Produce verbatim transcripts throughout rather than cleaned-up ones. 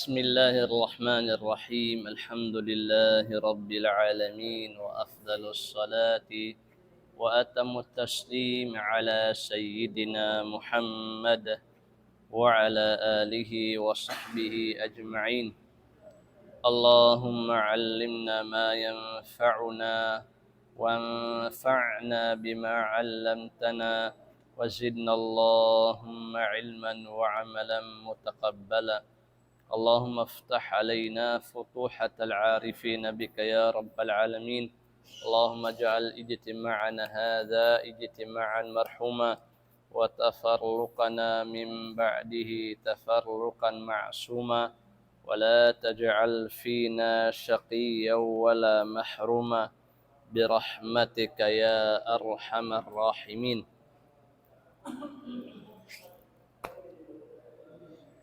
بسم الله الرحمن الرحيم. الحمد لله رب العالمين، وأفضل الصلاة وأتم التسليم على سيدنا محمد وعلى آله وصحبه أجمعين. اللهم علمنا ما ينفعنا وانفعنا بما علمتنا وزدنا اللهم علما وعملا متقبلا. اللهم افتح علينا فتوحة العارفين بك يا رب العالمين. اللهم اجعل اجتماعنا هذا اجتماعا مرحوما، وتفرقنا من بعده تفرقا معصوما، ولا تجعل فينا شقيا ولا محروما، برحمتك يا أرحم الراحمين.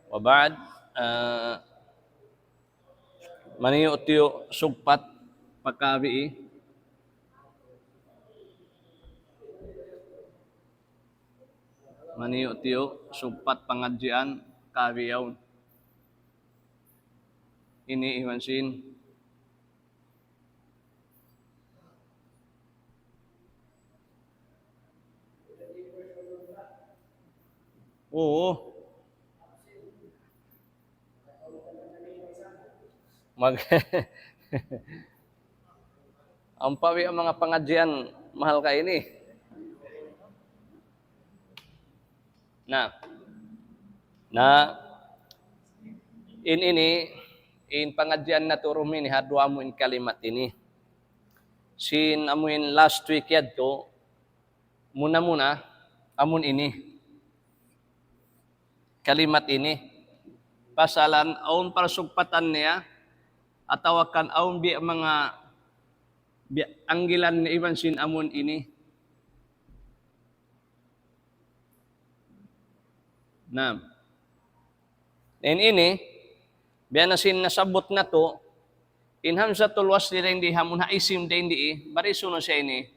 وبعد، ah, maniyu-tiyu sugpat pa kabii. Maniyu-tiyu sugpat pangadjian kabii yaun. Ini iban sin. Oo. Mag-, ampa biya' manga pangadjian mahal ka ini. Na, na, in ini, in pangadjian natu' duun ini ha duwa amu in kalimat ini. Sin amu in last week yadtu, muna-muna, amun ini. Kalimat ini. Pasalan awn parsugpatan niya, atawa kan awn biya' manga, biya' anggilan niya iban sin amun ini. Naam. In ini, biya' na sin nasabbut natu', in hamzatul wasli dayn di ha amun ha isim dayn di, baris unu siya ini?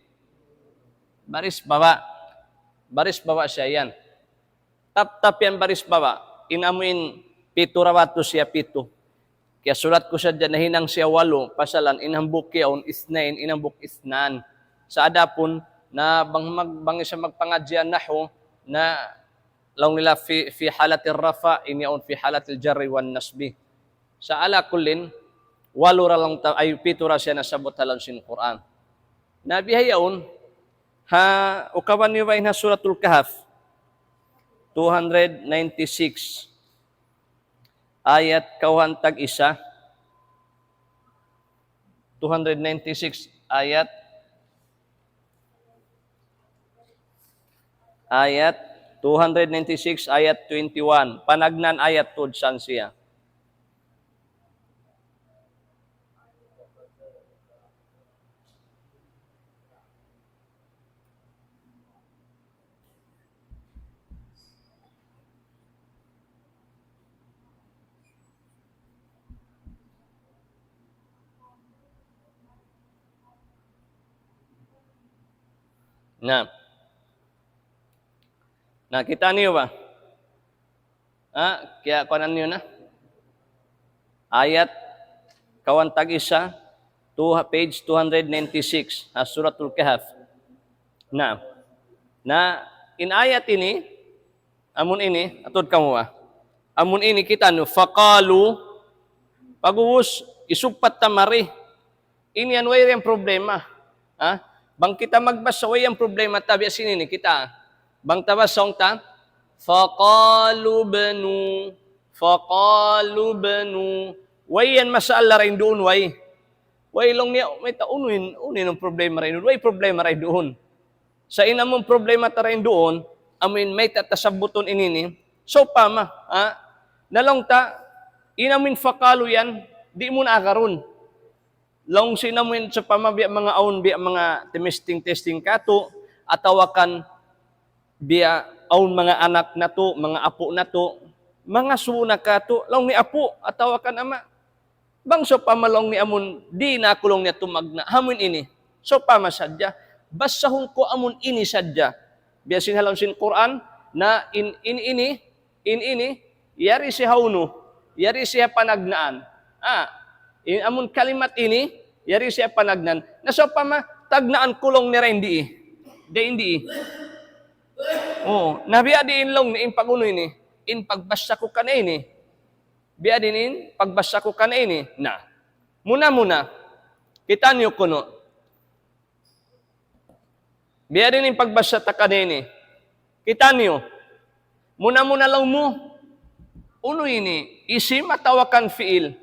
Baris baba'. Baris baba' siya yan. Tap-tap yan baris baba'. In amu in pitu ra batu siya pitu. Kiyasulat ku sadja nahinang siya walu, pasalan in hambuuk yaun isnayn, in hambuuk isnan. Sa' adapun, na bang mag-, bang isab magpangadji' nahwu, na laung nila fi, fi halatir rafa', in yaun fi halatil jarri wan nasbi. Sa' ala kullin, walu ra laung ta-, ay pitu ra siya nasabbut ha lawm sin Qur'an. Na bihaun, ha, ukaban niyu ba in ha Suratul Kahf, two hundred ninety-six, ayat kawhaan tag-isa, two hundred ninety-six, ayat, ayat two hundred ninety-six, ayat twenty-one. Panagnaan ayat tuud san siya. Na. Nakita' niyu ba? Ha? Kiyakuanan niyu na? Ayat kawhaan tag-isa, two, page two hundred ninety-six, ha, Suratul Kahf. Na, na, in ayat ini, amun ini, atud kamu ba? Amun ini kita' niyu, faqalu, pag'ubus, isugpat ta mari. Ini yan, way yan problema. Ha? Bang kita magbasa, way yan problema, tabi' sin ini kita. Bang ta basa, ung ta, faqalu bnu, faqalu bnu. Way yan masalah dayn duun, way. Way laung niya, mayta' unu in, unu in problema dayn duun. Way problema dayn duun. Sa' in amun problema ta dayn duun, amu in mayta' ta sabbutun ini ini. Sawpama, ha? Na laung ta, in amun faqalu yan, di' mu na agarun. Laung sin amu in sawpama biya' manga awn, biya' manga timesting-testing katu', atawa kan biya' awn manga anak natu', manga apu' natu', manga suna katu', laung niya apu', atawa kan ama'. Bang sawpama laung niya amun, di' na aku laung niya tumagna', amun ini. Sawpama sadja, basahun ku amun ini sadja. Biya' sin ha lawm sin Qur'an, na in, in ini, in ini, yari siya ha unu, Yari siya panagnaan. Ah, in amun kalimat ini, yari siya panagnaan. Na sawpama, tagnaan ku laung niya dayn di. Dayn di. Oh, na biya' diin laung niya in pag-unu ini, in pagbasa ku kaniya ini. Biya' diin in pagbasa ku kaniya ini. Na, muna-muna, kitaa niyu kunu'. Biya' diin in pagbasa ta kaniya ini. Kitaa niyu. Muna-muna laung mu, unu ini, isim atawa kan fi'il.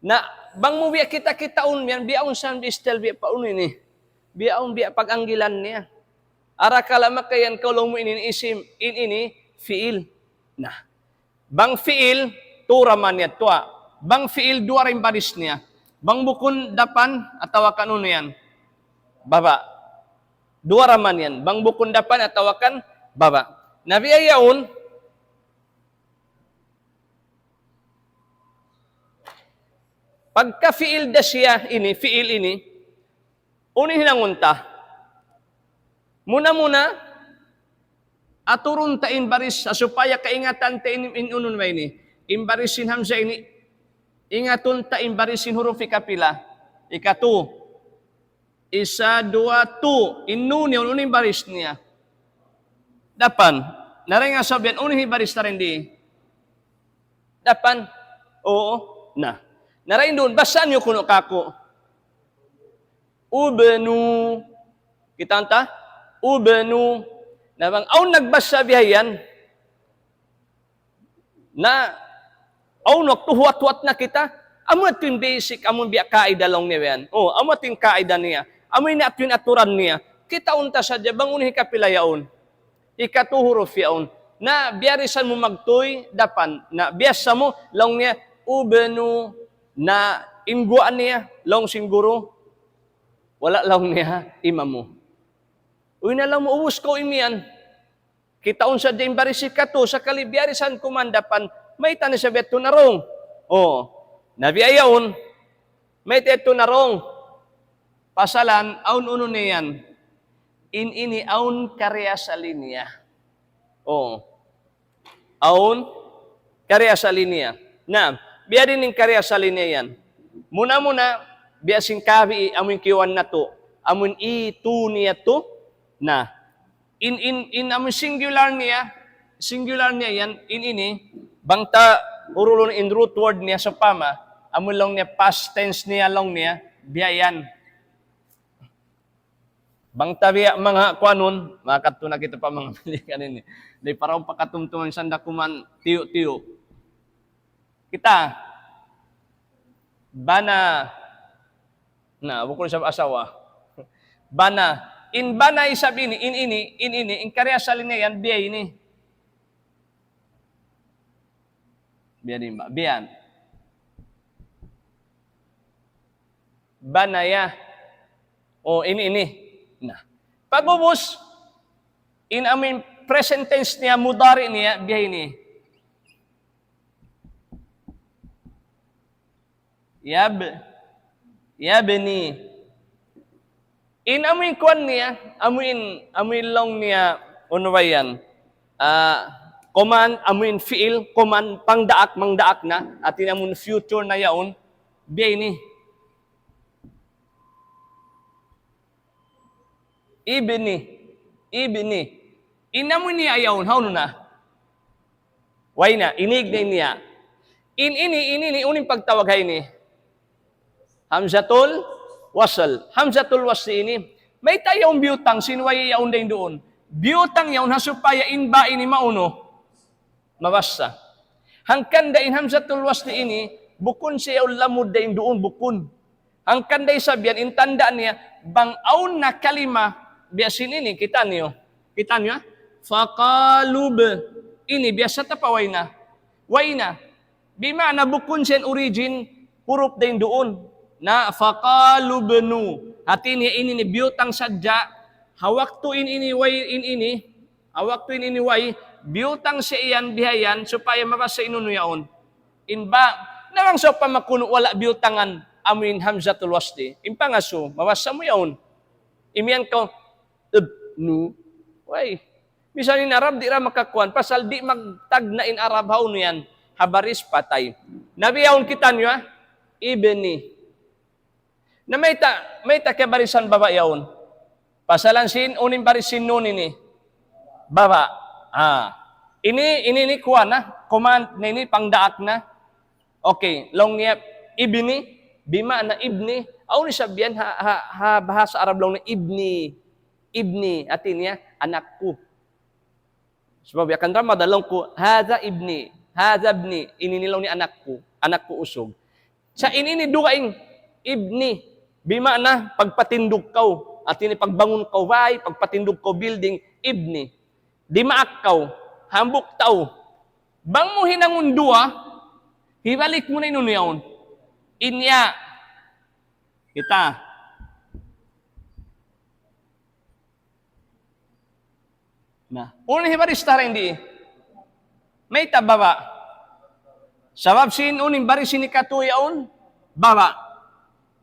Na, bang mu biya' kita-kitaun yan, biya' awn san bi istil biya' pa unu ini. Biya' awn biya' pag-anggilan niya. Arakala' makayan kaw laung mu ini isim, in ini fi'il. Na, bang fi'il, tu ra man yadtu. Bang fi'il, duwa ra in baris niya. Bang bukun dapan, atawa kan unu yan? Baba'. Duwa ra man yan. Bang bukun dapan, atawa kan baba'. Na biya' yaun, pagka fi'il da siya ini, fi'il ini, unu in hinangun ta? Muna-muna, aturun ta in baris, ha supaya kaingatan ta in, in unu na ini. In baris sin hamza ini, ingatun ta in baris sin huruf hikapila. Hikatu. Isa, duwa, tu. In nun yaun, unu in baris niya? Dapan. Na dayn ha sabab yan, unu in baris ta dayn di? Dapan. Oo. Na. Na dayn duun, basaan niyu kunu' kāku'. Ubnu. Kitaa ta? Ubnu. Na bang awn nagbasa biya' yan. Na, awn waktu huwat-huwat na kita, amu yadtu in basic, amu in biya' kaida laung niya yan. Oh, amu yadtu in kaida niya. Amu in yadtu in aturan niya. Kitaun ta sadja bang unu in hikapila yaun. Hikatu huruf yaun. Na, biyarisan mu magtuy, dapan. Na, biyasa mu, laung niya, ubnu, na, in guwa' niya, laung sin guru. Wala' laung niya, imamu. Uy na laung mu, ubus kaw imiyan. Kitaun sadja in baris hikatu, sakali biyarisan ku man dapan, mayta' na siya biya' yadtu na wrong. Oh, na biya' yaun, mayta' yadtu na wrong. Pasalan, awn unu niya yan. In ini awn kariyasali niya. Oh. Awn kariyasali niya. Na, biya' diin in kariyasali niya yan. Muna-muna, biya' sin kabi, amu in kiyuwan natu'. Amu in itu niya tu. Na, in, in, in amu singular niya, singular niya yan, in ini, bang ta urulun in root word niya sawpama, amu laung niya past tense niya laung niya, biya' yan. Bang ta biya' manga kuanun, makadtu na kita pa manga pilihan ini. Di' pa raw pakatumtuman sanda kuman tiyu'-tiyu'. Kita, bana, na, bukun sa asawa. Bana. In bana isab ini, in ini, in ini, in kariyasali niya yan, biya' ini. Biya' ini, ba? Biya' yan. Bana ya. Oh, ini, ini. Na. Pag'ubus, in amu in present tense niya, mudari' niya, biya' ini. Yab-, yabni. In amu in kuwan niya, amu in, amu in laung niya, unu ba yan? Ah, command, amu in fi'il, command, pangdaak, mangdaak na, hati niya amu in future na yaun, biya' ini. Ibni. Ibni. In amu in ya yaun, hawnu na? Way na, inig na in ya. In ini, in ini, unu in pagtawag ha ini? Hamzatul wasl. Hamzatul wasl ini. Mayta' yaun biyutang sin way yaun dayn duun? Biyutang yaun ha supaya in ba ini maunu? Mabassa. Hangkan da in hamzatul wasl ini, bukun siya yaun lamud dayn duun, bukun. Hangkan da isab yan, in tanda' niya, bang awn na kalima, biya' sin ini, kita' niyu. Kita' niyu, ha? Faqalub. Ini, biyasa ta pa way na. Way na. Bima'na bukun siya in origin, huruf dayn duun. Na, faqalubnu. Hati niya ini, ini biyutang sadja. Ha waktu in ini, way in ini, ha waktu in ini way, biyutang siya yan, bihayan, supaya mabassa in unu yaun. In ba, na bang sawpama kunu' wala' biyutangan, amu in hamzatul wasli. In pangasu, mabassa mu yaun. Imiyan kaw, ibnu. Way. Misan in Arab, di' ra makakuan. Pasal di' magtagna' in Arab, hawnu yan. ha baris patay. Na bihaun kitaniyu, ha? Ibni. Na mayta', mayta' kiyabarisan baba' yaun. Pasalan sin, unu in baris sin nun ini. Baba'. Ah. Ini, ini, ini kuwan na, command na ini, pangdaak na. Okay, laung niya, ibni, bima'na ibni. Awn isab yan ha, ha, ha bahasa Arab laung niya ibni. Ibni, hati niya, anakku. Sabab ya kan Ramadan laung ku, "Hadha ibni, hadha ibni." Ini, ini laung niya anakku, anakku usug. Sa' ini, ini dugaing, ibni, bima'na pagpatindug kaw. Hati niya pagbangun kaw bay, pagpatindug kaw building, ibni. Dimaak kaw, hambuuk tau. Bang mu hinangun duwa, hibalik mu na in unu yaun. In ya. Kita. Na, unu in hibaris ta dayn di? Mayta' baba'? Sabab sin unu in baris sin hikatu yaun, baba'.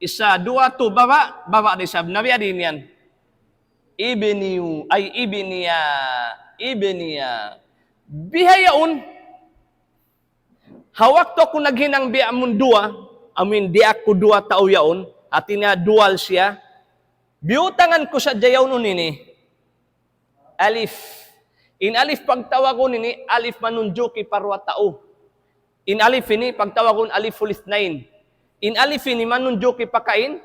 Isa, duwa, tu, baba', baba' da isab. Na biya' diin yan. Ibniyu, ay ibniya, ibniya. Bihaun, ha waktu aku naghinang biya' amun duwa, amun di' aku duwa tau yaun, hati niya dual siya, biyutangan ku sadja yaun unu ini. Alif. In alif pagtawagun ini, alif manunjuki pa duwa tau. In alif ini pagtawagun aliful ithnain. In alif ini manunjuki pakain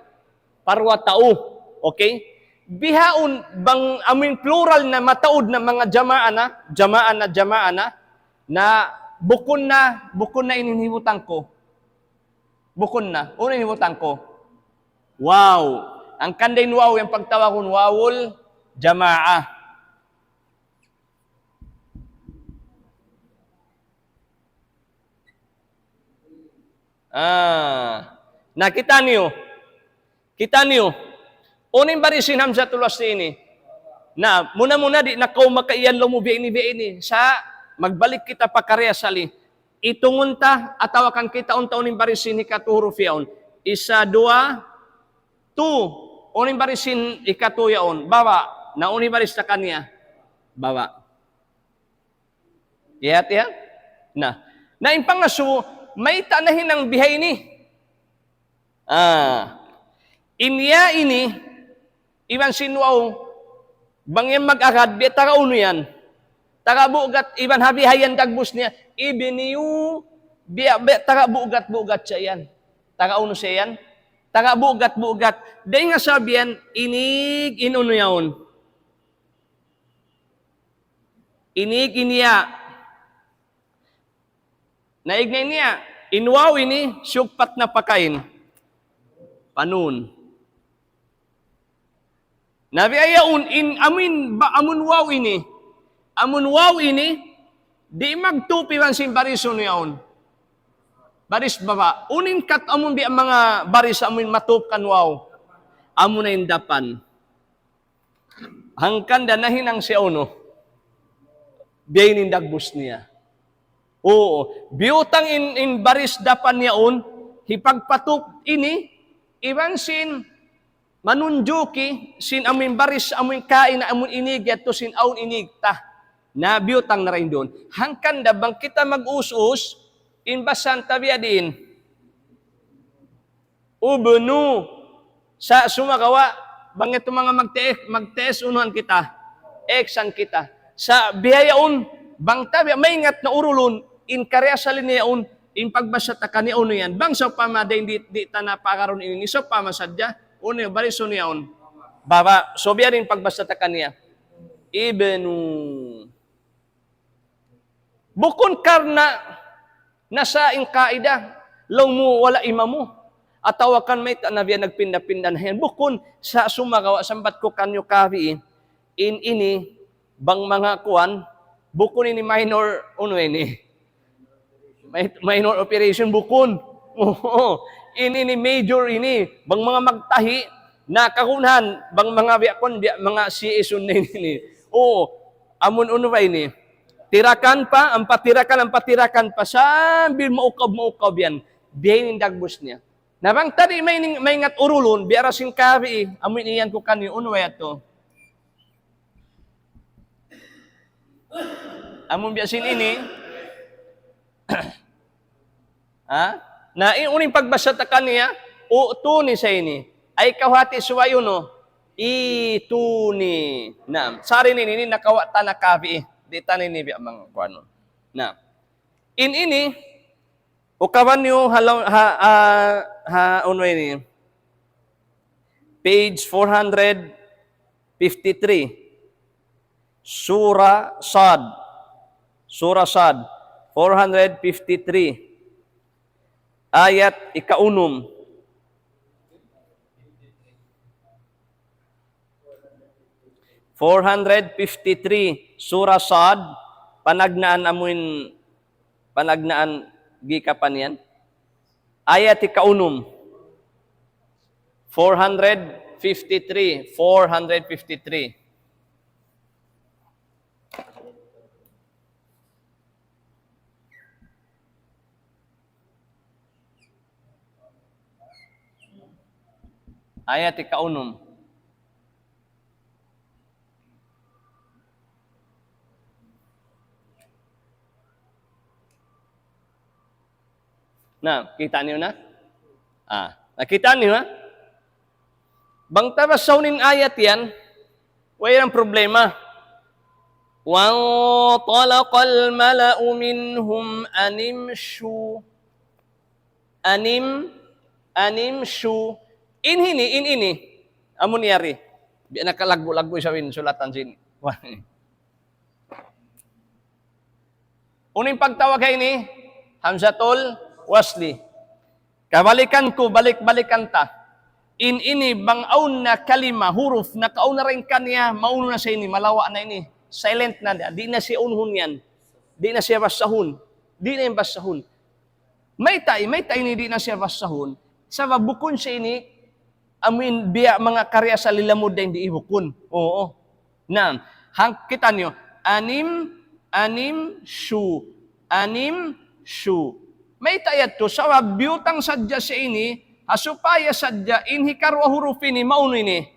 pa duwa tau. Okay? Bihaun bang amun plural na mataud na manga jamaa na, jamaa na, jamaa na, na bukun na, bukun na in hibutang ku. Bukun na. Unu in hibutang ku? Waw. Hangkan da in waw yan pagtawagun wawul jamaa. Ah. Na, kita' niyu. Kita' niyu. Unu in baris sin hamzatul wasli ini? Na, muna-muna di' na kaw makaiyan laung mu biya' ini, biya' ini. Sa' magbalik kita pa karya sali. Itungun ta, atawa kan kitaun ta unu in baris sin hikatu huruf yaun. Isa, duwa, tu. Unu in baris sin hikatu yaun? Baba'. Na unu in baris ta kaniya? Baba'. Iyat ya? Na. Na in pangasubu, mayta' nahinang bihaini? Ah. In ya ini, iban sin waw, bang yan mag-agad, biya' taga unu yan? Taga bugat, iban ha bihayan dagbus niya, ibniyu, biya', biya' taga bugat-bugat siya yan. Taga unu siya yan? Taga bugat-bugat. Dayn ha sabab yan, inig in unu yaun. Inig in ya. Na inig in ya. In waw ini, siyugpat na pakain. Pa nun. Na biya' yaun, in amun, ba, amun waw ini. Amun waw ini, di' magtup iban sin baris unu yaun. Baris baba'. Unu in kat amun biya' manga baris amun matup kan waw. Amu na in dapan. Hangkan da nahinang siya unu. Biya' ini in dagbus niya. Oo. Biyutang in, in baris dapan yaun, hipagpatup ini, iban sin manunjuki, sin amun baris, amun kain, amun inig, yadtu sin awn inig ta. Na biyutang na dayn duun. Hangkan da bang kita mag-us-us, in basahan ta biya' diin. Ubnu. Sa' sumagawa', bang yadtu manga magte-, magtest unuhan kita, exam kita. Sa' bihaun, bang ta biya' maingat na urulun, in karya salin yaun, in pagbasa ta kaniya unu yan. Bang sawpama dayn di, di' ta na paagarun ini, sawpama sadja, unu yan, baris unu yaun. Baba', so biya' diin pagbasa ta kaniya. Ibnu. Bukun karna' nasa' in kaida, laung mu wala' imamu. Atawa kan mayta' na biya' nagpinda-pinda na yan. Bukun sa' sumagawa' sambat ku kaniyu kabi, in ini, bang manga kuwan, bukun ini minor, unu ini? Mi-, minor operation, bukun. Oo. Ini, ini major ini. Bang manga magtahi, na kagunahan, bang manga biya' kun, biya' manga C S un na ini. Oo. Amun unu ba ini? Tirakan pa, ampa tirakan, ampa tirakan pa, sambil maukab, maukab yan. Biya' ini in dagbus niya. Na bang ta di' may-, maingat urulun, biya' da sin kabi, amun iyan ku kaniyu, unu ba yadtu? Amun biya' sin ini, Ha? Na, in, unu in pagbasa ta kaniya, u'tuni sa ini. Ay kaw hati suwayu, no? Ituni. Na, sari ini, ini nakawa' ta na kabi, eh. Di' ta ini biya' manga kuwan. Na, in ini, ukaban niyu ha, ha, ha, ha, unu ini. Page four hundred fifty-three. Surah Sad. Surah Sad. Four hundred fifty-three. Ayat ikaunum. Four hundred fifty-three, Surah Sad, panagnaan amuin, panagnaan gikapan yan. Ayat ikaunum. Four hundred fifty-three, four hundred fifty-three. Ayat ikaunum. Na, kita' niyu na? Ah, nakita' niyu, ha? Bang ta basahun in ayat yan, way da problema. وانطلق الملأ منهم أن امشوا. أن ام-، أن امشوا. In ini, in ini. Amu in yari. Biya' nakalaggu'-laggu' isab in sulatan sin. Wah. Unu in pagtawag ha ini? Hamzatul wasli. Kabalikan ku, balik-balikan ta. In ini bang awn na kalima, huruf, nakauna dayn kaniya, maunu na sa ini, malawa' na ini. Silent na, di' na siya unuhun yan. Di' na siya basahun. Di' na yan basahun. Mayta', mayta' ini di' na siya basahun. Sabab bukun siya ini, amuin biya' manga karya sa lilamud dayn di' bukun. Oo. Na, hang-, kita' niyu, أن ام-, أن امشوا, أن امشوا. Mayta' yadtu, sabab biyutang sadja siya ini, ha supaya sadja in hikaruwa huruf ini, maunu ini.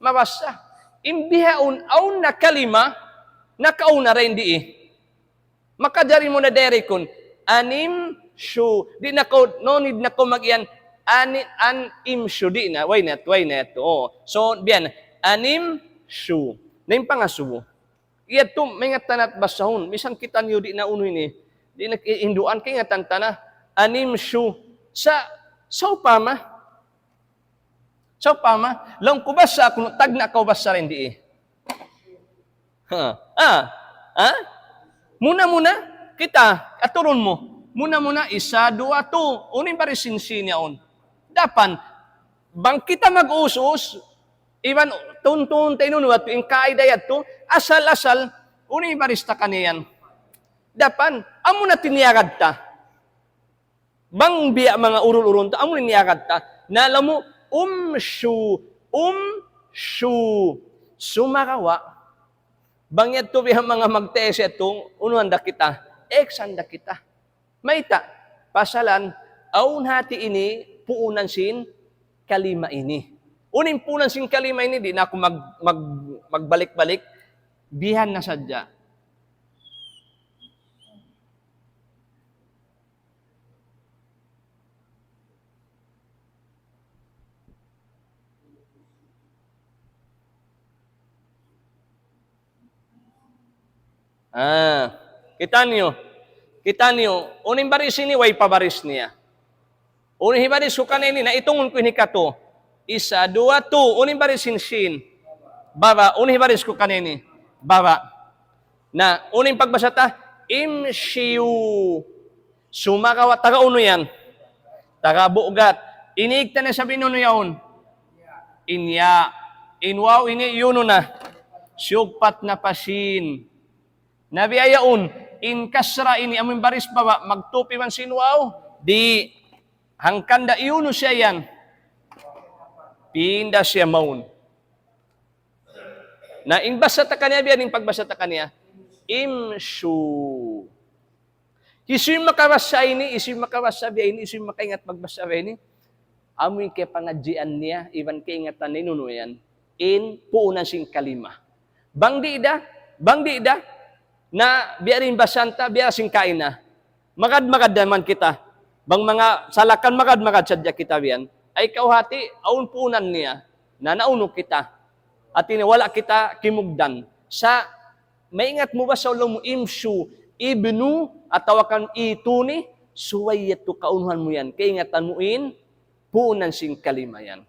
Mabasa. In bihaun, awn na kalima, nakauna dayn di'. Makajari mu na direct kun, أن امشوا. Di' na kaw, no need na kaw mag-iyan, أن، أن امشوا. Di' na, why not, why not? Oh. So, biya' yan, أن امشوا. Na in pangasubu. Yadtu, maingat ta na basahun. Misan kita niyu di' na unu ini. Di' na hinduan, kaingatan ta na. أن امشوا. Sa, sawpama. Sawpama, laung ku basa aku, tagna' kaw basa dayn di'. Ha? Ah? Ha? Muna-muna, kita, aturun mu. Muna-muna, isa, duwa, tu. Unu in baris sin sin yaun? Dapan. Bang kita mag-us-us, iban tuntun ta inunu yadtu, in kaida yadtu, asal-asal, unu in baris ta kaniyan? Dapan, amu na tiyagad ta. Bang biya' manga urul-urul ta, amu in tiyagad ta. Na laung mu, امشوا, امشوا. Sumagawa'. Bang yadtu biya' manga mag-test yadtu, unuhan da kita. X-an da kita. Mayta'? Pasalan, awn hati ini, puunan sin kalima ini. Unu in puunan sin kalima ini, di' na aku mag-, mag-, magbalik-balik. Bihan na sadja. Ah, kita' niyu. Kita' niyu. Unu in baris ini, way pa baris niya. Unu in hibaris ku kaniya ini, na itungun ku ini katu'. Isa, duwa, tu. Unu in baris sin sin? Baba'. Unu in hibaris ku kaniya ini? Baba'. Na, unu in pagbasa ta? امشيوا. Sumagawa' taga unu yan? Taga bugat. Ini ikta na sabi nunu yaun? In ya. In waw ini yunu na. Siyugpat na pa sin. Na biya' yaun, in kasra ini amu in baris baba', magtupi man sin waw? Di'. Hangkan da iyunu siya yan. Pinda siya mawn. Na in basa ta kaniya, biya' diin in pagbasa ta kaniya. Imshu. Hisiyu in makabasa ini, hisiyu in makabasa biya' ini, hisiyu in makaingat magbasa biya' ini. Amu in kapangadjian niya, iban kaingatan niya in unu yan. In puunan sin kalima. Bang di' da, bang di' da, na biya' diin in basahan ta, biya' sin kaina. Magad-magad da man kita. Bang manga salakan magad-magad sadja kita biyan, ay kaw hati, awn puunan niya, na naunu kita. Hati niya, wala' kita kimugdan. Sa', maingat mu ba sa' laung mu imshu, ibnu, atawa kan ituni, subay yadtu kaunuhan mu yan. Kaingatan mu in, puunan sin kalima yan.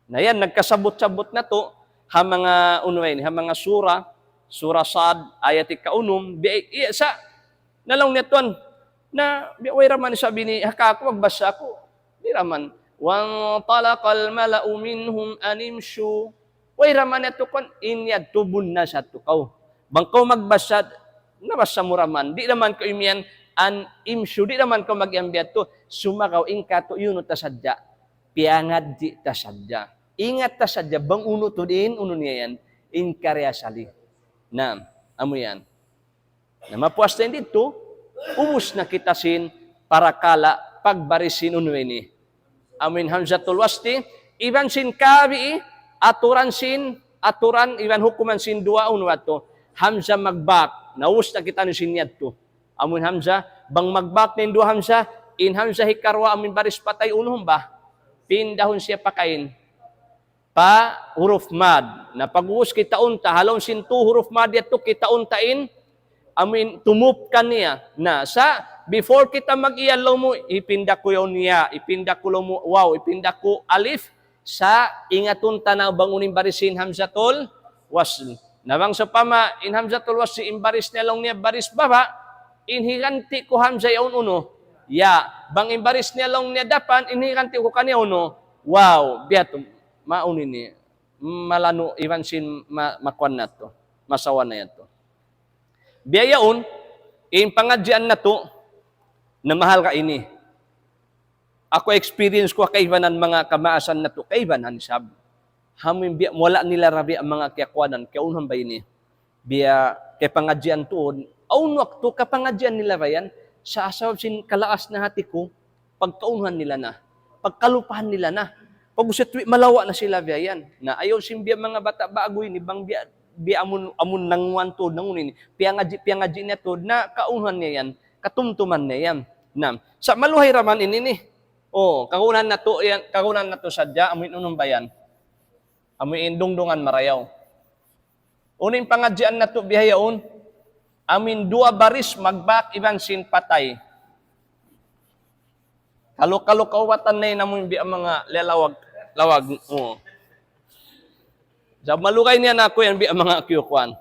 Na yan, nagkasabut-sabut natu', ha manga unu ini, ha manga sura, sura Sad, ayat ikaunum, bi-, iya sa', na laung niya tuwan, na, bi-, way ra man isab ini, ha kaku' magbasa aku, di' ra man, وانطلق الملأ منهم أن امشوا. Way ra man yadtu kuwan, in yadtu bunnal sadtu kaw. Bang kaw magbasa, nabasa mu ra man, di' ra man kaw imiyan, an imshu, di' ra man kaw mag-iyan biya' yadtu, sumagawa' in katu' unu ta sadja, piyangadji' ta sadja. Ingat ta sadja, bang unu tuud in, unu niya yan, in karna' asali. Na, amu yan. Na mapuas na in didtu, ubus na kita sin parakala' pagbaris sin unu ini. Amu in hamzatul wasli, iban sin kabii, aturan sin, aturan, iban hukuman sin duwa unu yadtu. Hamza magbak, na ubus na kita sin yadtu. Amu in hamza, bang magbak na in duwa hamza, in hamza hikaruwa amu in baris patay unu ba? Pindahun siya pakain. Pa huruf mad. Na pag-ubus kitaun ta, ha lawm sin tu huruf mad yadtu kitaun ta in, amu in tumupkan niya. Na, sa', before kita mag-iyan laung mu, ipinda ku yaun ya, ipinda ku laung mu waw, ipinda ku alif, sa' ingatun ta na bang unu in baris sin hamzatul wasl. Na bang sawpama, in hamzatul wasl, in baris niya laung niya baris baba', in higanti' ku hamza yaun unu, ya. Bang in baris niya laung niya dapan, in higanti' ku kaniya unu, waw, biya' yadtu. Maunu ini, malanu' iban sin ma-, makuan natu', masawa na yadtu. Biya' yaun, in pangadjian natu', na mahal ka ini. Aku experience ku kaibanan manga kamaasan natu', kaibanan isab. Amu in biya' wala' nila ra biya' manga kiyakuanan, kiyaunahan ba ini. Biya' kapangadjian tuud, awn waktu kapangadjian nila ba yan, sa' sabab sin kalaas na hati ku, pagkaunuhan nila na, pagkalupahan nila na, pag-usat wi' malawa' na sila biya' yan. Na ayaw sin biya' manga bata' ba'gu ini, bang biya', biya' amun, amun nanguan tuud, nangun ini, piyangadji', piyangadji' niya tuud, na kaunuhan niya yan, katumtuman niya yan. Na, sa' maluhay ra man ini ni. O, kagunahan natu' yan, kagunahan natu' sadja, amu in unum ba yan. Amu in dungdungan marayaw. Unu in pangadjian natu' bihaun, amu in duwa baris magbak iban sin patay. Kalu-kalu kaubatan na in amu in biya' manga lalawag, lawag, o. Sa' malugay niya na aku yan biya' manga kiyukuan.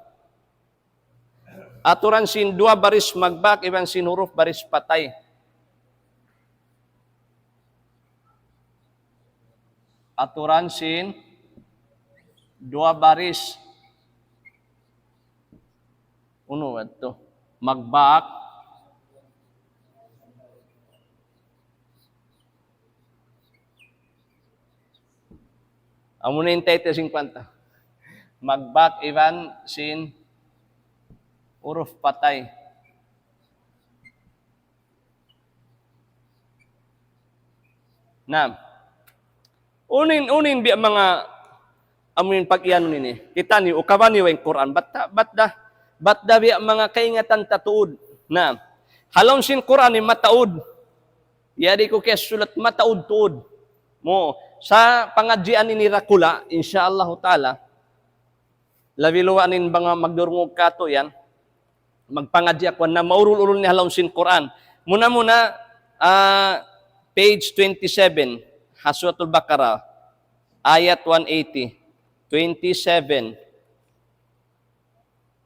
Aturan sin duwa baris magbak iban sin huruf baris patay. Aturan sin duwa baris. Unu yadtu? Magbak. Amu na in tayta' sin kuwan ta. Magbak iban sin huruf patay. Naam. Unu in, unu in biya' manga amu in pag-iyanun ini. Kita' niyu, ukaban niyu in Qur'an. Bat da, bat da, bat da biya' manga kaingatan ta tuud. Naam. Ha lawm sin Qur'an in mataud. Yari ku kiyasulat mataud tuud. Mu, sa' pangadjian ini dakula', insya Allahu ta'ala. Labi luwa' in manga magdurungug katu' yan. Magpangadji' aku na maurul-urul niya ha lawm sin Qur'an. Muna-muna, ah, page twenty-seven, ha Suratul Baqarah, ayat one eighty. Twenty-seven,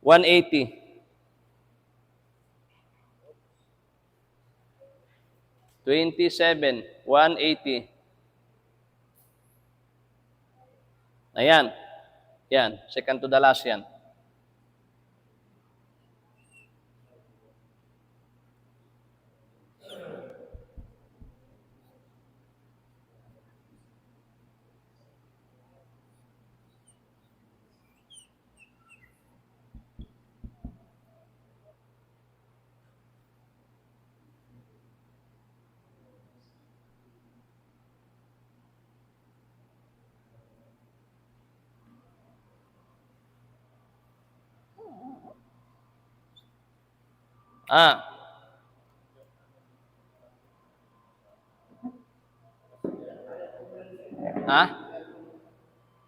one eighty. Twenty-seven, one eighty. Ayan. Yan, second to the last yan. Ah. Ha?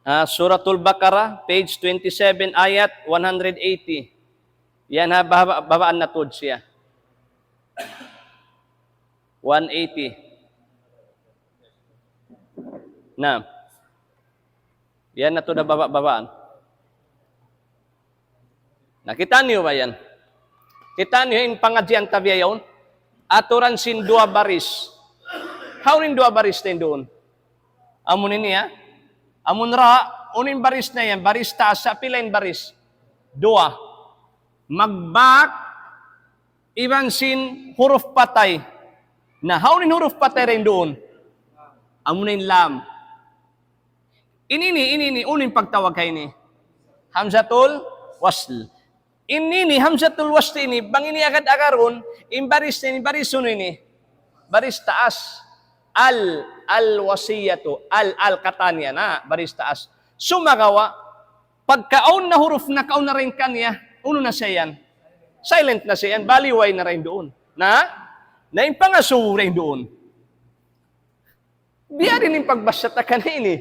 Ha, Suratul Baqarah, page twenty-seven, ayat one hundred eighty. Yan ha, baba-, babaan na tuud siya. One eighty. Na. Yan na tuud ha baba-, babaan. Na, kitaa niyu ba yan? Kitaa niyu in pangadjian ta bihaun? Aturan sin duwa baris. Hawnu in duwa baris na yan duun? Amu ini, ha? Amu in ra, unu in baris na yan? Baris taas, sa' pila in baris? Duwa. Magbak, iban sin huruf patay. Na, hawnu in huruf patay na yan duun? Amu na in lam. Ini ini, ini ini, unu in pagtawag ha ini? Hamzatul wasl. Ini ini, hamzatul wasl ini, bang ini agad-agarun, in baris ini, baris unu ini? Baris taas. Al, al-wasiyatu, al, al katan yan, ha, baris taas. Sumagawa', pagka awn na huruf nakauna dayn kaniya, unu na siya yan? Silent na siya yan, bali way na dayn duun. Na? Na in pangasubu dayn duun. Biya' diin in pagbasa ta kaniya ini?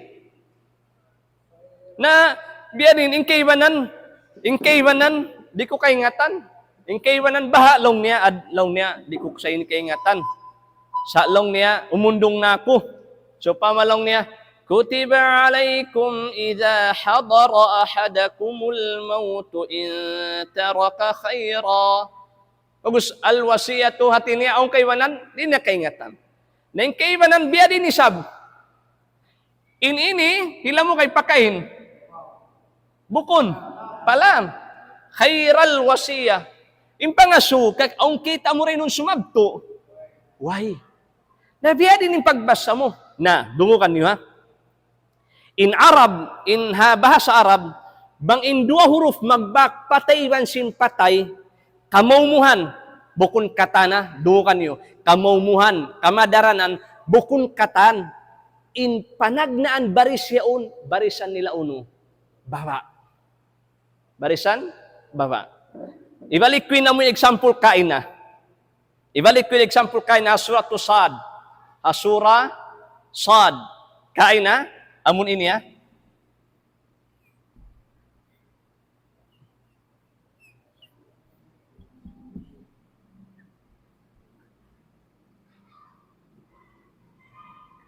Na, biya' diin in kaibanan, in kaibanan, di' ku kaingatan. In kaibanan baha' laung niya, ad-, laung niya, di' ku sa in kaingatan. Sa' laung niya, umundung na aku. Sawpama laung niya, كتب عليكم إذا حضر أحدكم الموت إن ترك خيرا. Bagus, al-wasiyatu hati niya, awn kaibanan, di' niya kaingatan. Na in kaibanan, biya' diin isab. In ini, hila mu kay pakain. Bukun. Palam. Khairal wasiyah. In pangasubu, kay awn kita' mu dayn duun sumabtu. Way. Na biya' diin in pagbasa mu. Na, dungugan niyu ha. In Arab, in ha bahasa Arab, bang in duwa huruf magbak patay iban sin patay, kamaumuhan, bukun katan ha, dungugan niyu, kamaumuhan, kamadaranan, bukun katan, in panagnaan baris yaun, barisan nila unu? Baba'. Barisan baba'. Ibalik ku in amu in example kaina. Ibalik ku in example kaina ha Surah Sad. Ha Surah Sad. Kaina, amun ini ha.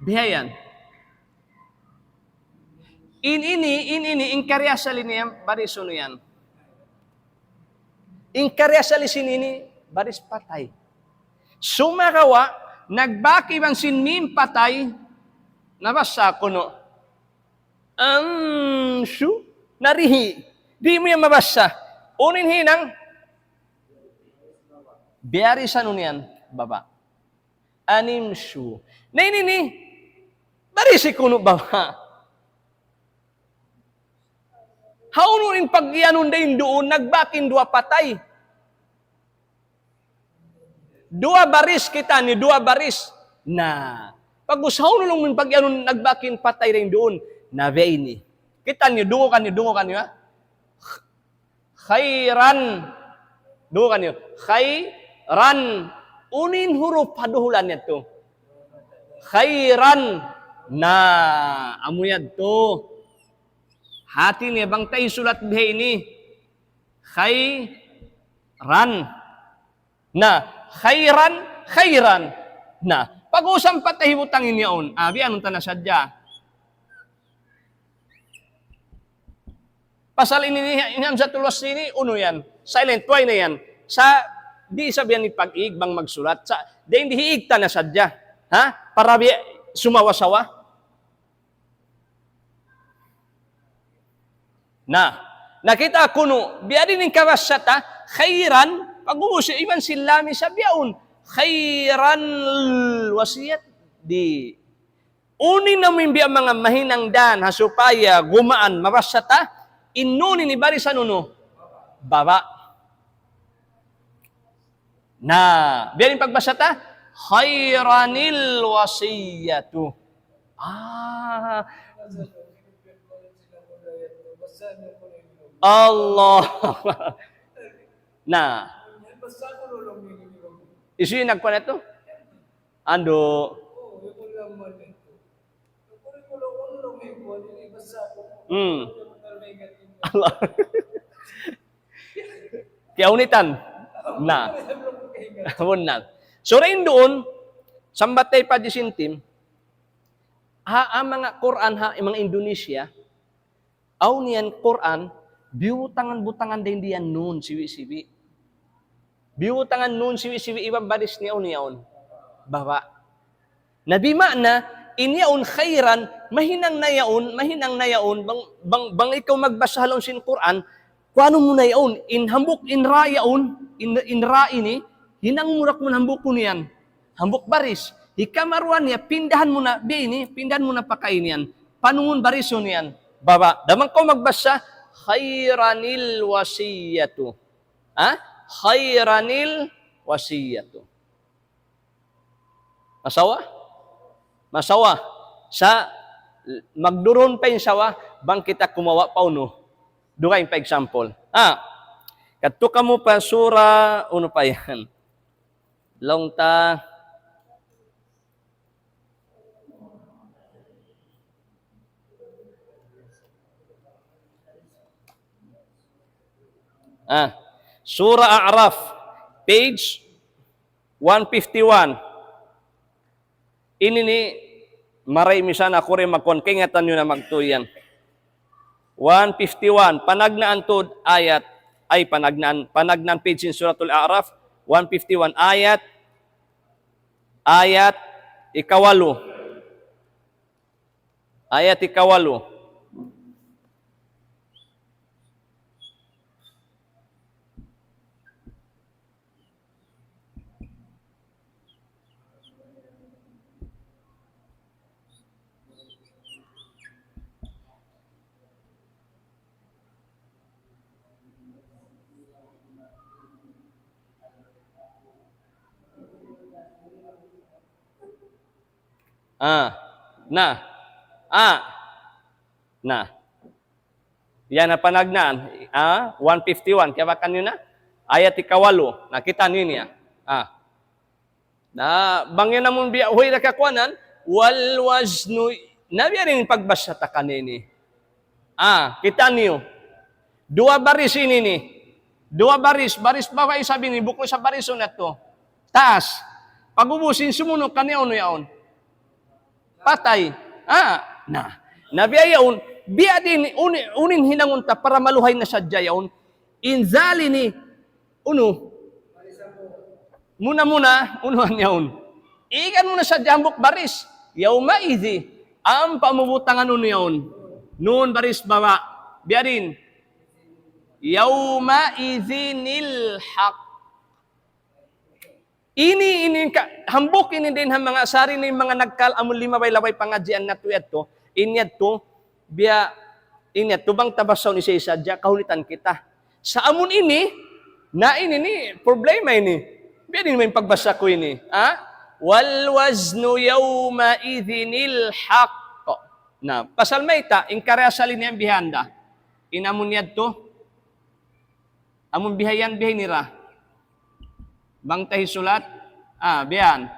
Bihayan. In ini, in ini, in kari asal ini yan, baris unu yan. In kari asal sin ini, baris patay. Sumagawa', nagbak iban sin mim patay, nabasa kunu'. Amshu, narihi. Di' mu yan mabasa. Unu in hinang? Biyarisan unu yan, baba'. Animshu. Na ini ini, barisi kunu' baba'. Hawnu in pag-iyanun dayn duun, nagbak in duwa patay. Duwa baris kita ini, duwa baris. Na, pag-usahaun laung mu in pag-iyanun, nagbak in patay dayn duun. Na, biya' ini. Kita niyu, dungugan niyu, dungugan niyu, ha? Khairan. Dungugan niyu. Khairan. Unu in huruf ha duhulan yadtu? Khairan. Na, amu yadtu. Hati niya bang ta hisulat biha ini. Khairan. Na, khairan, khairan. Na, pag-usam pa ta hibutang in yaun. Ah, biya' anun ta na sadja. Pasal ini, ini, ini hamzatul wasl ini, unu yan. Silent, way na yan. Sa', di' isab yan ipag-ig bang magsulat. Sa', dayn di hiig ta na sadja. Ha? Para biya' sumawa-sawa. Na, nakita' kunu', biya' diin in kabasa ta, khairan, pag-ubus iban sin lam isab yaun, khairan wasiyat, di'. Unu in amu in biya' manga mahinang dan, ha supaya gumaan mabasa ta, in nun ini barisan unu? Baba'. Na, biya' diin pagbasa ta? Khairanil wasiyatu. Ah. Allah. Na. Hisiyu in nagkuwan yadtu? Andu'. Hmm. Allah. Kiyaunitan. Na. Bunnal. So, dayn duun, sambat tay pa disintim, ha, ha manga Qur'an, ha, manga Indonesia, awn yan Qur'an, biyutangan-butangan dayn diyan nun, siwi'-siwi'. Biyutangan nun, siwi'-siwi', iban baris niya, awn yaun. Bawa. Na bima'na, in yaun khairan, mahinang na yaun, mahinang na yaun, bang, bang, bang ikaw magbasa ha lawm sin Qur'an, kuwanun mu na yaun, in hambuuk, in ra yaun, in, in ra ini, hinang mu ra kunu' hambuuk kunu' yan. Hambuuk baris. Hikaruwa niya, pindahan mu na, biya' ini, pindahan mu na pa kain yan. Panungun barisun yan. Bawa. Damang kaw magbasa, khairanil wasiyatu. Ha? Khairanil wasiyatu. Masawa? Masawa. Sa' magdurun pa in sawa, bang kita kumawa' pa unu. Dugaing pa example. Ah, kadtu kamu pa sura, unu pa yan? Laung ta. Ah, Surah A'raf, page one fifty-one. Ini ini, maray misan aku rin magkuhan, kaingatan niyu na magtuy yan. One fifty-one, panagnaan tuud ayat, ay panagnaan, panagnaan page sin Suratul A'raf, one fifty-one, ayat, ayat ikawalu. Ayat ikawalu. Ah, na. Ah, na. Yan na panagnaan. Ah, one fifty-one. Kiyabakan niyu na? Ayat ikawalu. Nakita' niyu niya. Ah. Na, bang yan amun biya', huy, nakakuanan, wal waznu, na biya' rin pagbasa ta kanini. Ah, kita' niyu. Duwa baris ini ini. Duwa baris, baris babai isab ini, bukun sa baris sunat tu. Taas. Pag-ubus in sumunu' kaniya unu yaun. Patay. Ah, na. Na biya' yaun, biya' diin, uni-, unu in hinangun ta para maluhay na sadja yaun. In zal ini, unu? Muna-muna, unu yan yaun? Igan mu na sadja hambuuk baris. Yawma idhi. Ampa mu butangan unu yaun? Nun baris bawa. Biya' diin. Yawma idhinil haq. Ini, ini ka, hambuuk ini dayn ha manga sari ini manga nagkal amun limabay-labay pangadjian natu' yadtu. Ini yadtu, biya', ini yadtu bang ta basahun isa-isa hadja, kahunitan kita. Sa' amun ini, na ini, ini, problema ini. Biya' diin in pagbasa ku ini. Ha? Wal waznu yawma idhinil haq. Na, pasal mayta', in kari asal ini yan bihanda. In amun yadtu, amun bihayan, bihaini ra. Bang ta hisulat, ah, bihan.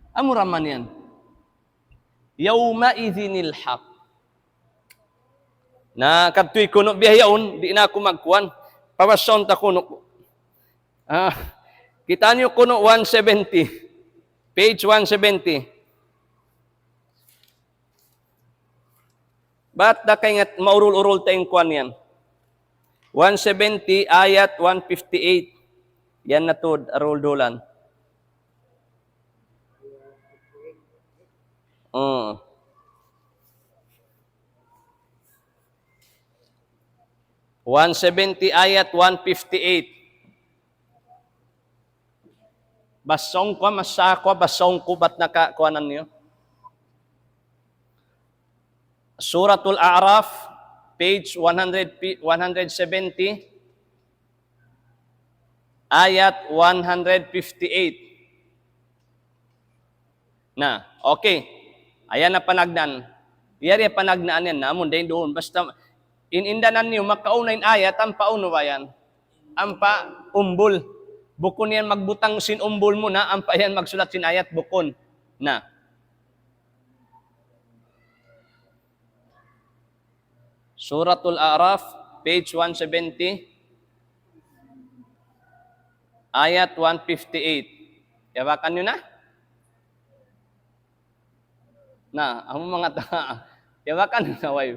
Amu ra man yan. Yawma idhinil haq. Na, kadtuy kunu' bihaun, di' na aku magkuan. Pabasahun ta kunu'. Ah, kita' niyu kunu' one seventy. Page one seventy. Bat da kaingat maurul-urul ta in kuan yan. One seventy, ayat one fifty-eight. Yan na tuud, arul-dulan. Uh. One seventy, ayat one fifty-eight. Basahun ku, masa ku, basahun ku, bat nakakuanan niyu. Suratul A'raf, page one hundred, pi-, one hundred seventy, ayat one hundred fifty-eight. Na, okay. Ayan na panagnaan. Yari panagnaan yan, namun dayn duun. Basta, in indanan niyu, makauna in ayat, ampa unu ba yan? Ampa umbul. Bukun yan magbutang sin umbul muna, ampa yan magsulat sin ayat, bukun. Na. Suratul A'raf, page one seventy, ayat one fifty-eight. Kiyabakan niyu na? Na, amu manga ta-, kiyabakan niyu na, way.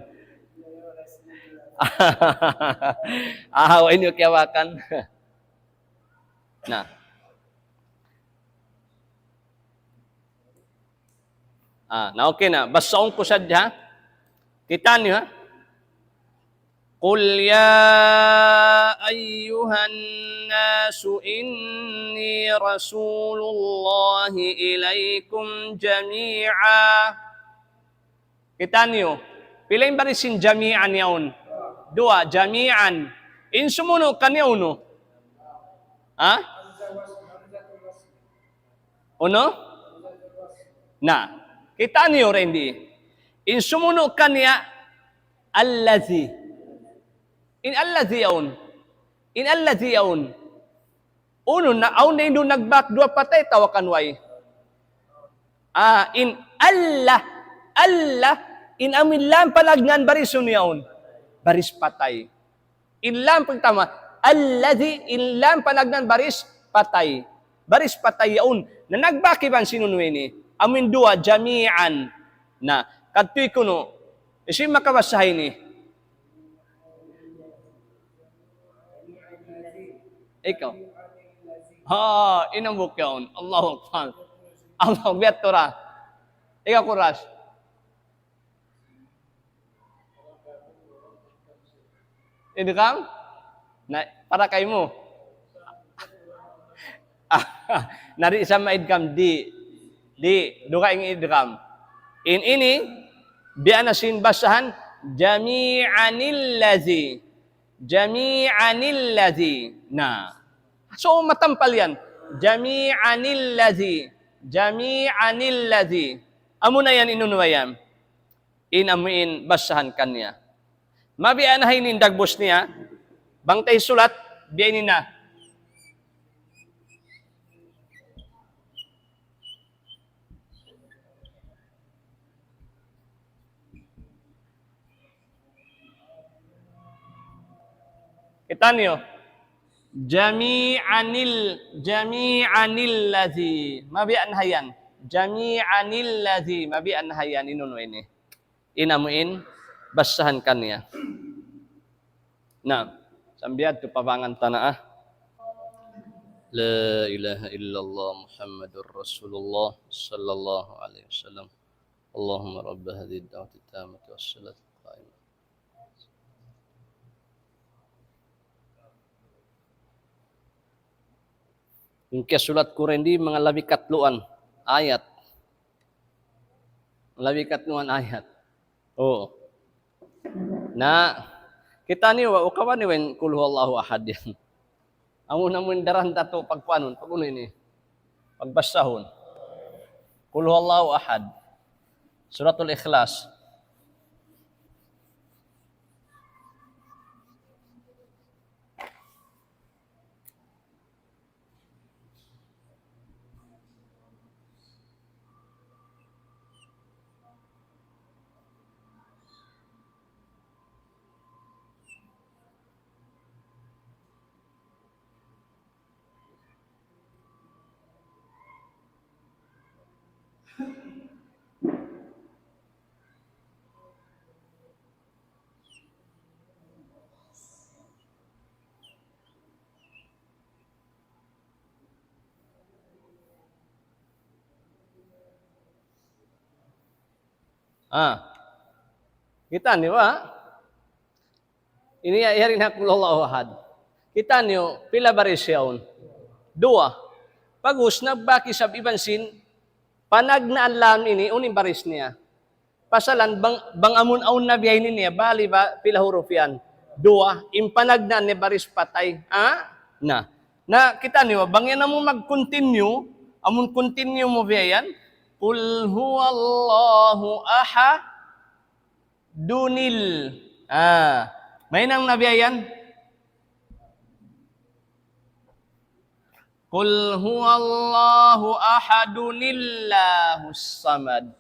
Ah, way niyu kiyabakan. Na. Ah, na okay na. Basahun ku sadja, ha? Kitaa niyu, ha? قل يا أيها الناس إني رسول الله إليكم جميعا. Kitaa niyu, pila in baris sin jami'an yaun? Duwa, jami'an. In sumunu' kaniya unu? Ha? Unu? Na, kitaa niyu ra di. In sumunu' kaniya, alladhi. In alladhi yaun. In alladhi yaun. Unu na, awn na in duun nagbak duwa patay atawa kan way? Ah, in Allah, Allah, in amu in lam panagnaan baris unu yaun? Baris patay. In lam pagtama, alladhi, in lam panagnaan baris patay. Baris patay yaun. Na nagbak iban sin unu ini. Amu in duwa, jami'an. Na, kadtu kunu'. Hisiyu in makabasa ini? Ikaw. Ha, in hambuuk yaun. Allahu Akbar. Allahu Akbar, tura. Ikaw, Kuras. Idgham? Na, para kaymu. Na di' sa maidgham, di'. Di', dugaing idgham. In ini, biya' na sin basahan, jami'anil ladhi. Jami'anil ladhi. Na. So, matampal yan. Jami'anil ladhi. Jami'anil ladhi. Amu na yan, in unu yan. In amu in basahan kaniya. Mabiya' na ha ini in dagbus niya. Bang ta hisulat, biya' ini na. Kitaa niyu. Jami'anil, jami'anil ladhi. Mabiya' na ha yan. Jami'anil ladhi. Mabiya' na ha yan. In unu ini. In amu in basahan kaniya. Na, sambil yadtu pabangan ta na, ah. لا إله إلا الله محمد رسول الله صلى الله عليه وسلم. اللهم رب هذه الدعوة التامة والصلاة القائمة. In kiyasulat ku rin di, manga labi katluan ayat. Labi katluan ayat. Oo. Na, kitaa niyu, ukawa niyu in Qul Huwallahu Ahad yan. Amu na amu in daran ta tu pagkuanun, pag unu ini, pagbasahun. Qul Huwallahu Ahad. Suratul Ikhlas. Ah. Kitaa niyu, ah? Ini ya, yari na Qul Huwallahu Ahad. Kitaa niyu, pila baris yaun? Duwa. Pag'ubus nagbak isab iban sin panagnaan laung ini, unu in baris niya. Pasalan bang, bang amun awn na biya' ini niya, bali ba pila huruf yan? Duwa, in panagnaan niya baris patay. Ha? Na. Na, kitaa niyu, bang yan amu mag-continue, amun continue mu biya' yan, قل هو الله أحد. Dunil. Ah. Mahinang na biya' yan? قل هو الله أحد الله الصمد.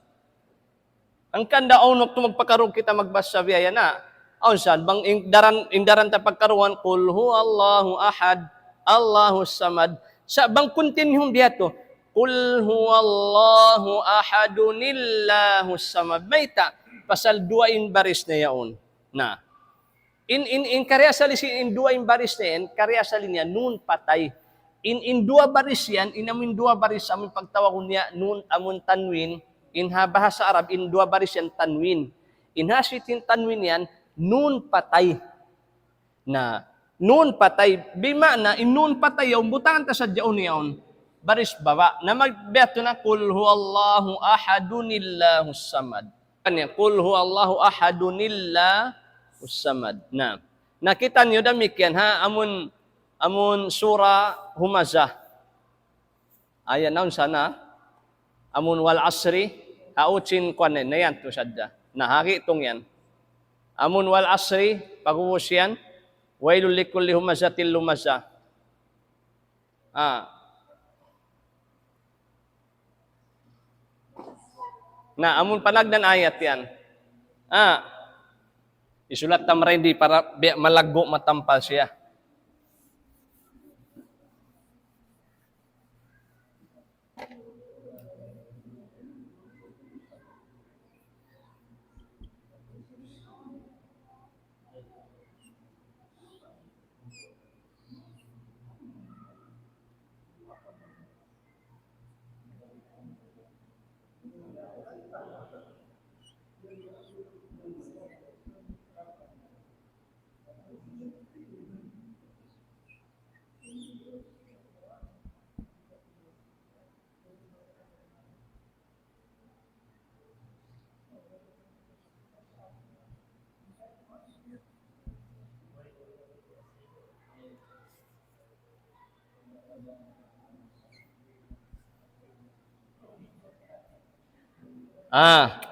Hangkan da awn waktu magpakarug kita magbasa biya' yan, ha? Awn sa, bang in daran, in daran ta pagkaruan, "Qul huwallahu ahad, Allahus samad." Sa' bang continue biya' tu, "Qul huwallahu ahadunillahus samad." Mayta', pasal duwa in baris na yaun. Na. In, in, in kari asal sin in duwa in baris na yan, kari asal niya nun patay. In, in duwa baris yan, in amun duwa baris amun pagtawagun niya nun amun tanwin, in ha bahasa Arab, in duwa baris yan tanwin. In ha siting tanwin yan, nun patay. Na, nun patay, bima'na, in nun patay yaun, butangan ta sadja unu yaun. Baris baba'. Na magbiya' tu na, "Qul huwallahu ahadunillahus samad." Yan, "Qul huwallahu ahadunillahus samad." Na, nakita' niyu damikkiyan, ha? Amun, amun sura Humazah. Aya naun sana, amun wal asri, ha ucin kuwan na yan, tu sadja. Na, hari tung yan. Amun wal asri, pag'ubus yan, "Wailul likulli humazatil lumazah." Ah. Na, amun panagnaan ayat yan. Ah. Isulat ta marayaw di para biya' malaggu' matampal siya. Ah,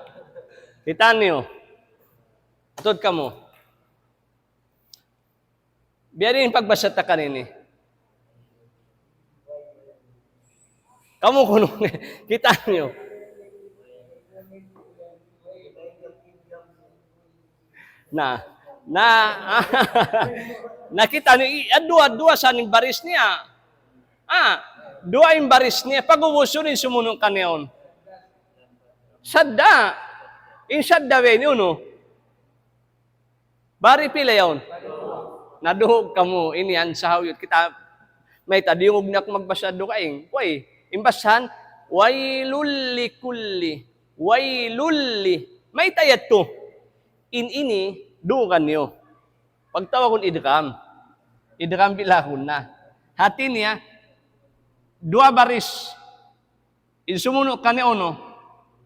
kita' niyu. Atud kamu. Biya' diin pagbasa ta kanini. Kamu kunu', kita' niyu. Na, na, nakita' niyu, i-, duwa, duwa sa in baris niya. Ah, duwa in baris niya, pag'ubus in sumunu' kaniya yaun. Sadda, in sadda ba ini unu? Bari pila yaun? Naduhug kamu, ini yan sahawiyut kita. Mayta' diyungug na aku magbasa dugaing. Way, in basahan, "Wailul likulli, wailul li." Mayta' yadtu? In ini, dugan niyu. Pagtawagun idgham. Idgham bila ghunna. Hati niya, duwa baris. In sumunu' kaniya unu?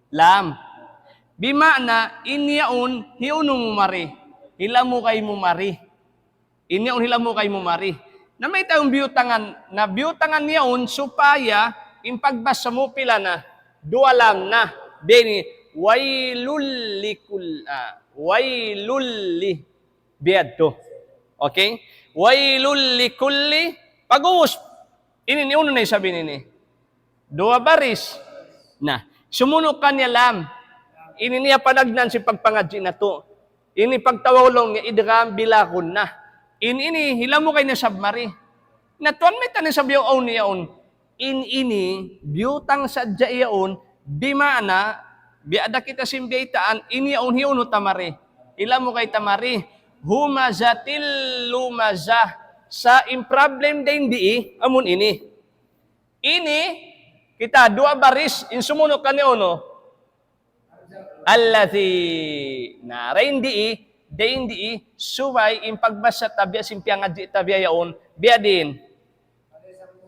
Lam. Bima'na, in yaun, hiyunu mu mari. Hilamugay mu mari. In yaun hilamugay mu mari. Na mayta' in biyutangan, na biyutangan yaun supaya in pagbasa mu pila na, duwa lam na. Biya' ini, wailul likul-, ah, wailul li. Biya' yadtu. Okay? Wailul likulli, pag'ubus. Ini, ini unu na isab ini. Duwa baris. Na, sumunu' kaniya lam. Ini niya panagnaan sin pagpangadji' natu'. Ini pagtawagun niya idgham bila ghunna. In ini hilamugay na isab mari. Na tuwan mayta' na isab yaun yaun. In ini, biyutang sadja yaun, bima'na, biya' da kita sin biyaytaan, in yaun hiyunu ta mari. Hilamugay ta mari. Humazatil lumazah. Sa' in problem dayn di, amun ini. Ini, kita' duwa baris, in sumunu' kaniya unu? Alladhi. Na, dayn di, dayn di, subay in pagbasa ta biya' sin piyangadji' ta biya' yaun, biya' diin.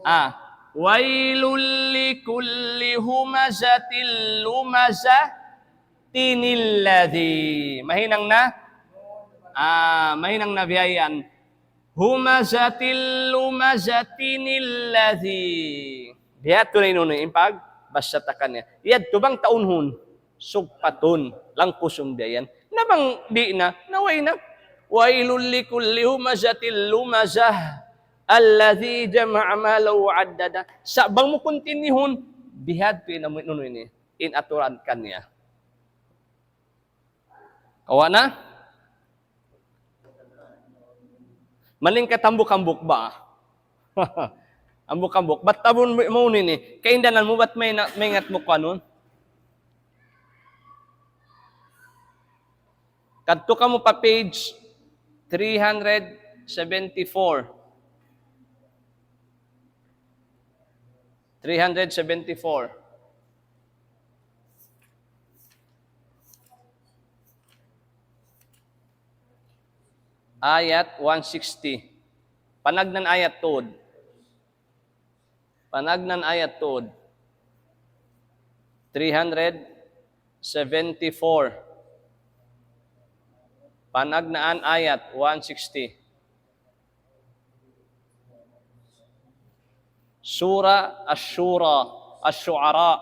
Ah, wailul likulli humazatil lumazatinilladhi. Mahinang na? Ah, mahinang na biya' yan. Humazatil lumazatinilladhi. Biya' yadtu na in unu, in pagbasa ta kaniya. Yadtu bang taunhun, sugpatun, langkusun biya' yan. Na bang di' na, na way na. Wailul likulli humazatil lumazah. Alladhi jama'a malan wa addada. Sa' bang mu kuntinihun, biya' yadtu in amu in unu ini, in aturan kaniya. Kawa na? Malingkat hambuuk-hambuuk ba? Hambuuk-hambuuk. Bat tabun mu, mu ini. Kaindanan mu, bat may na, maingat mu kuanun. Kadtu kamu pa page three hundred seventy-four. Three hundred seventy-four. Ayat one sixty. Panagnaan ayat tuud. Panagnaan ayat tuud. Three hundred seventy-four. Panagnaan ayat one sixty. Surah Ash-Shura, Ash-Shu'ara.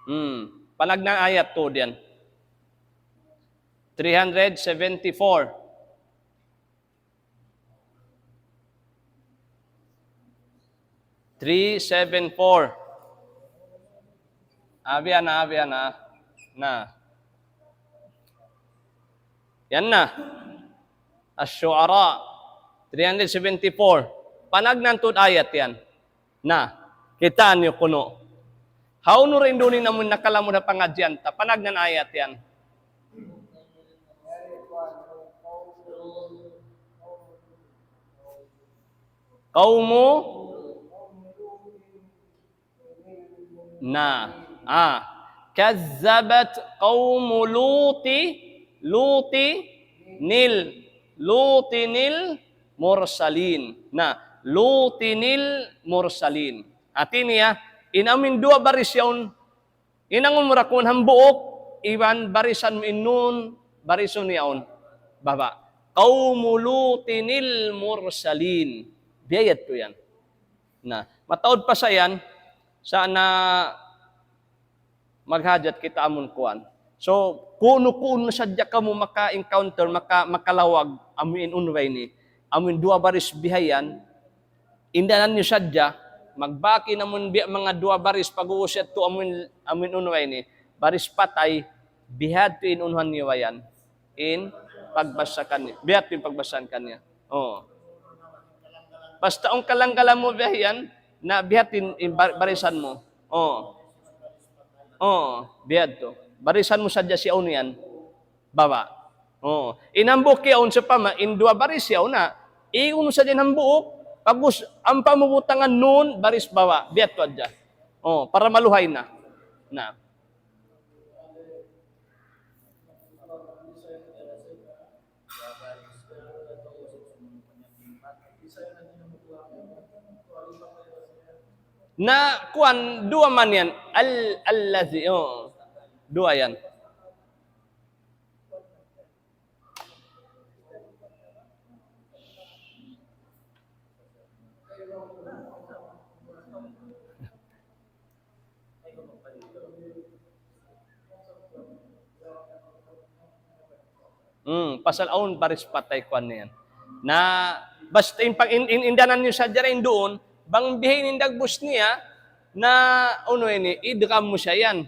Hmm. Panagnaan ayat tuud yan. Three hundred seventy-four. Three seven four. Abi ana, abi ana. Na. Yan na. Ash-Shu'ara. Three hundred seventy-four. Panagnaan tuud ayat yan. Na, kitaa niyu kunu'. Hawnu ra in duun in amun nakalamud ha pangadjian ta, panagnaan ayat yan. Qawmu, na, ah, kazzabat qawmu Luti, Luti nil, Lutinil mursalin. Na, Lutinil mursalin. Hati niya, in amun duwa baris yaun, hinangun mu ra ku'un hambuuk, iban barisan mu in nun, barisun yaun baba'. Qawmu Lutinil mursalin. Biya' yadtu yan. Na, mataud pa sa yan, sa' na maghajat kita amun kuwan. So, kunu-kunu sadja kamu maka-encounter, maka-, makalawag, amu in unway ini. Amu in duwa baris bihayan, indanan niyu sadja, magbak in amun biya' manga duwa baris pag-uus yadtu amu in, amu in unway ini. Baris patay, bihadtu in unuhan niyu bayan. In pagbasa kaniya. Bihadtu in pagbasa kaniya. Oh. Basta awn kalanggalan mu bihayan, na bihadtu in, in bar-, barisan mu. Oh. Oh, bihadtu. Barisan mu sadja siya unu yan. Baba'. Oh. In hambuuk yaun sawpama, in duwa baris yaun na, iunu sadja in hambuuk, pag-us-, ampa mu butangan nun, baris baba'. Bihadtu hadja. Oh, para maluhay na. Na. Na, kuwan, duwa man yan. Al-, allazi, oh. Duwa yan. Hmm, pasal awn baris patay kuwan niyan. Na, basta in pag-, in, in, indanan niyu sadja ra in duun, bang bihaini in dagbus niya, na, unu ini, idgham mu siya yan.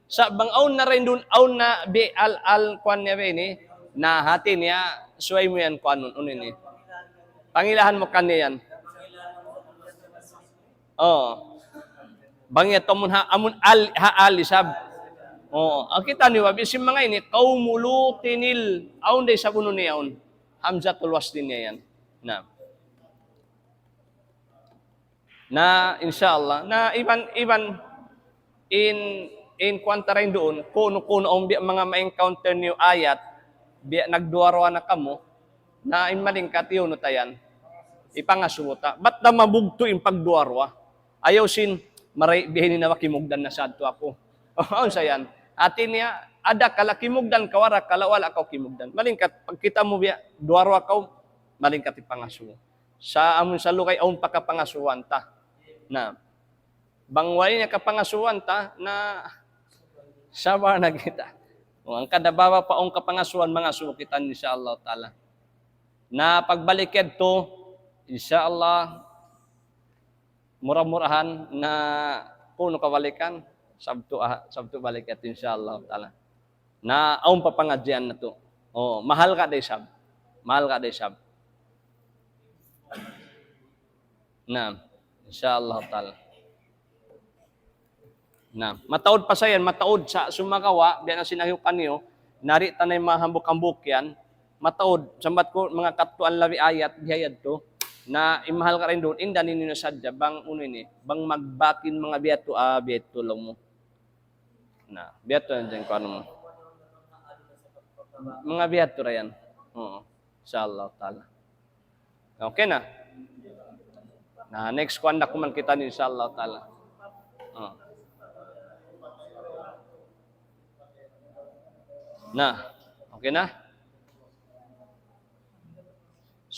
Sa' bang awn na ra in duun, awn na bi al, al, kuwan niya bihaini, na hati niya, subay mu yan kuwanun, unu ini. Pangilahan mu kaniya yan. Oh. Bang yadtu amun ha, amun al, ha al isab. Oh, ah, kita' niyu, biya' sin manga ini, qawmu Lutinil, awn da isab unu niya yaun. Hamzatul wasli niya yan. Na. Na, insya Allah. Na, iban, iban, in, in kuwan ta ra in duun, kunu-kunu awn biya' manga ma-encounter niyu ayat, biya' nagduwa-ruwa na kamu, na in malingkat, iyunu ta yan. Ipangasubu ta. Bat da mabugtu' in pagduwa-ruwa. Ayaw sin, mari bihaini na makimugdan na sadtu aku. Awn sa yan. Hati niya, ada kala kimugdan kaw, wala' kala, wala' kaw kimugdan. Malingkat, pagkita' mu biya', duwa-ruwa kaw, malingkat ipangasubu. Sa' amun sa lugay, awn pa kapangasubuhan ta. Na. Bang way niya kapangasubuhan ta, na sabar na kita. O, hangkan da baba pa awn kapangasubuhan, mangasubu kita, insya Allah ta'ala. Na pagbalik yadtu, insya Allah, mura-murahan na kunu' kabalikan, Sabtu, ah, Sabtu balik yadtu, insya Allah ta'ala. Na awn pa pangadjian natu'. Oo, mahal ka da isab. Mahal ka da isab. Naam. Insya Allah ta'ala. Naam. Mataud pa sa yan, mataud sa sumagawa', biya' na sin agi ku kaniyu, nari ta na in manga hambuuk-hambuuk yan, mataud, sambat ku manga katuan labi ayat, bihayadtu, na in mahal ka dayn duun, in dayn ini na sadja, bang unu ini, bang magbak in manga biya' tu, ah, biya' tu laung mu. Na, biya' tu na dyan ku anu mu. Manga biya' tu ra yan. Oo. Insya Allah ta'ala. Okay na. Na, next kuwan na kuman kita ni, insya Allah ta'ala. Oh. Na, okay na?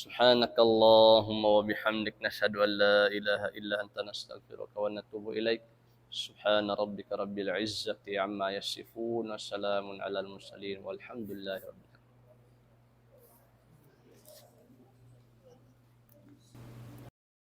سبحانك اللهم وبحمدك، نشهد أن لا إله إلا أنت، نستغفرك ونتوب إليك. سبحان ربك رب العزة عما يصفون، وسلام على المرسلين، والحمد لله رب العالمين.